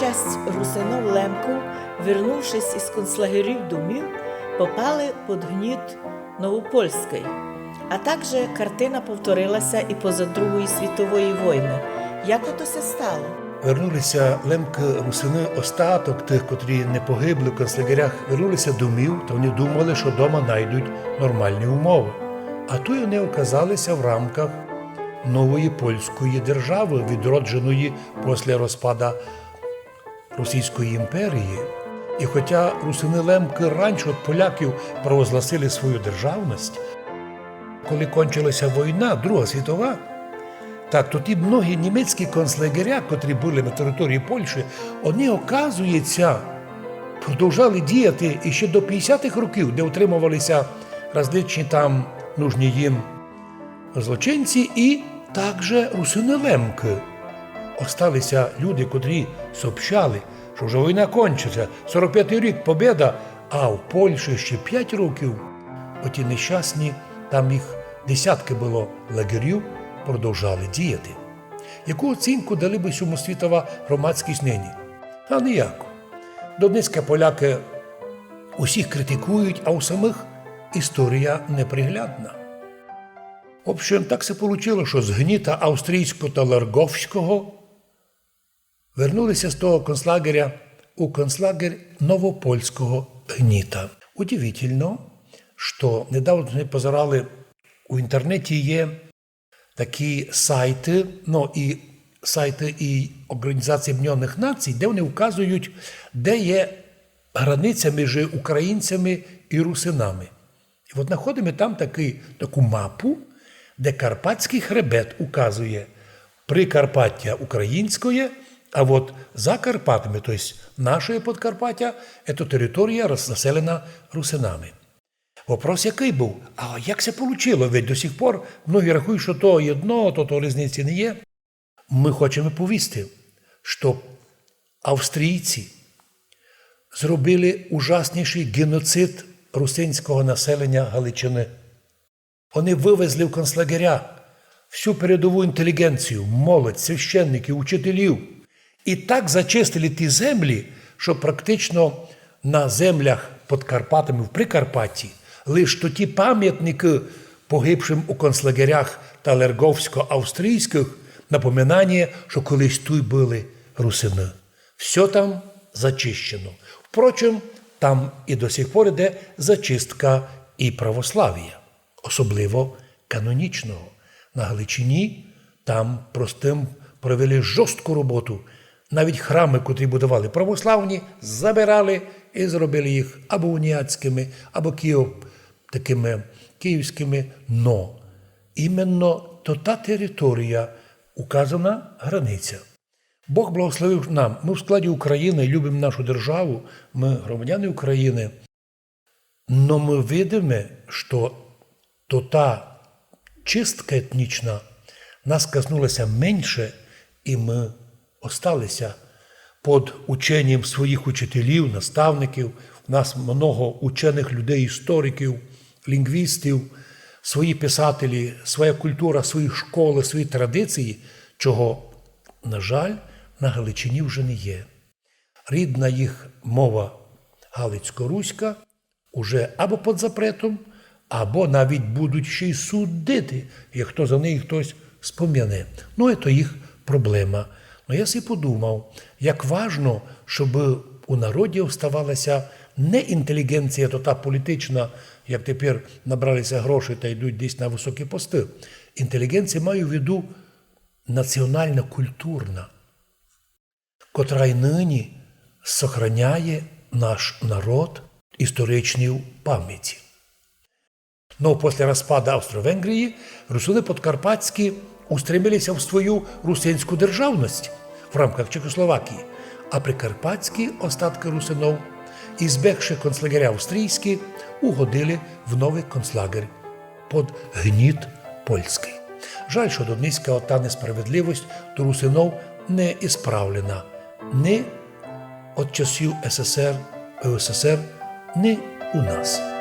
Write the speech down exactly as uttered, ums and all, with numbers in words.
Часть русинов-лемков, вернувшись из концлагерів домів, попали под гніт Новопольськый. А также картина повторила ся и поза Другої світової войны. Як ото ся стало? Вернули ся лемкы-русины, остаток тых, котрі не погибли в концлагерях, вернули ся домів, та они думали, што дома найдуть нормалні умовы. А туй они оказали ся в рамках нової польської державы, відродженої після розпада Російської імперії. И хотя русины-лемкы раніше од поляків провозгласили свою державность, коли кончила ся война, Друга світова, так, то ті многі німецькі концлагеря, котрі были на території Польщі, они, оказується, продовжали діяти іщи до пятдесятых років, де утримовали ся различні там нужні їм злочинці и также русины-лемкы. Остали ся люди, котрі сообщали, што вже война кончиться, сорок пятый рік, победа, а в Польщі ще пять років. Оті нещасні, там їх десяткы было лагерів, продовжали діяти. Яку оцінку дали бы сьому світова громадськість нині? Та ніяку. До днеська полякы усіх критикують, а у самых історія неприглядна. В общем, так ся получило, што з гніта австрійсько-талерґовського вернули ся з того концлагеря у концлагерь новопольського гніта. Удивительно, што недавно мы позирали, у інтернеті є такі сайты, ну, и сайты и Організації Объєднаных Націй, де они вказують, де є границя між українцями и русинами. И от находиме там такый, таку мапу, де Карпатськый хребет указує Прикарпаття українськоє, а от за Карпатами, то єсть наше Подкарпаття, ето територія роз-, заселена русинами. Вопрос якый быв? А як ся получило? Ведь до сих пор многі рахують, што то єдно, то, то різниці не є. Мы хочеме повісти, што австрійці зробили ужаснішый ґеноцид русинського населеня Галичины. Они вывезли в концлагеря всю передову інтеліґенцію, молодь, священників, учителів. И так зачистили ті землі, што практично на землях під Карпатами, в Прикарпатті, лиш то ті памятникы погибшим у концлагерях талерґовсько-австрійськых, напоминання, што колись туй были русины. Всьо там зачищено. Впрочем, там и до сих пор іде зачистка и православія, особливо канонічного. На Галичині там простым провели жорстку роботу. Навіть храмы, котрі будовали православні, забирали и зробили їх або уніатськыми, або київ-, такыми київськыми. Но іменно то та територія, указана границя. Бог благословив нам. Мы в складі Україны, любим нашу державу, мы громадяни Україны. Но мы видиме, што то та чистка етнічна нас коснулася менше, и мы осталися під ученням своїх учителів, наставників. У нас много ученых людей, істориків, лінґвістів, свої писателі, своя культура, свої школы, свої традиції, чого, на жаль, на Галичині вже не є. Рідна їх мова галицько-руська уже або під запретом, або навіть будуть ще й судити, як хто за неї хтось спомяне. Ну, це їх проблема. Но я си подумав, як важно, щоб у народі оставалася не інтеліґенція, то та політична, як тепер набралися гроші та йдуть десь на високі пости. Інтеліґенція, маю в виду, національно-культурна, котра й нині сохраняє наш народ історичній памяти. Но після розпаду Австро-Венгрії русины подкарпатські устремилися в свою русинську державность в рамках Чехословакії, а прикарпатські остаткы русинов, избегши концлагеря австрійські, угодили в новый концлагерь под гніт польськый. Жаль, што до днеська ота несправедливость до русинов не ісправлена ни од часів С С Р, О С С Р, ни у нас.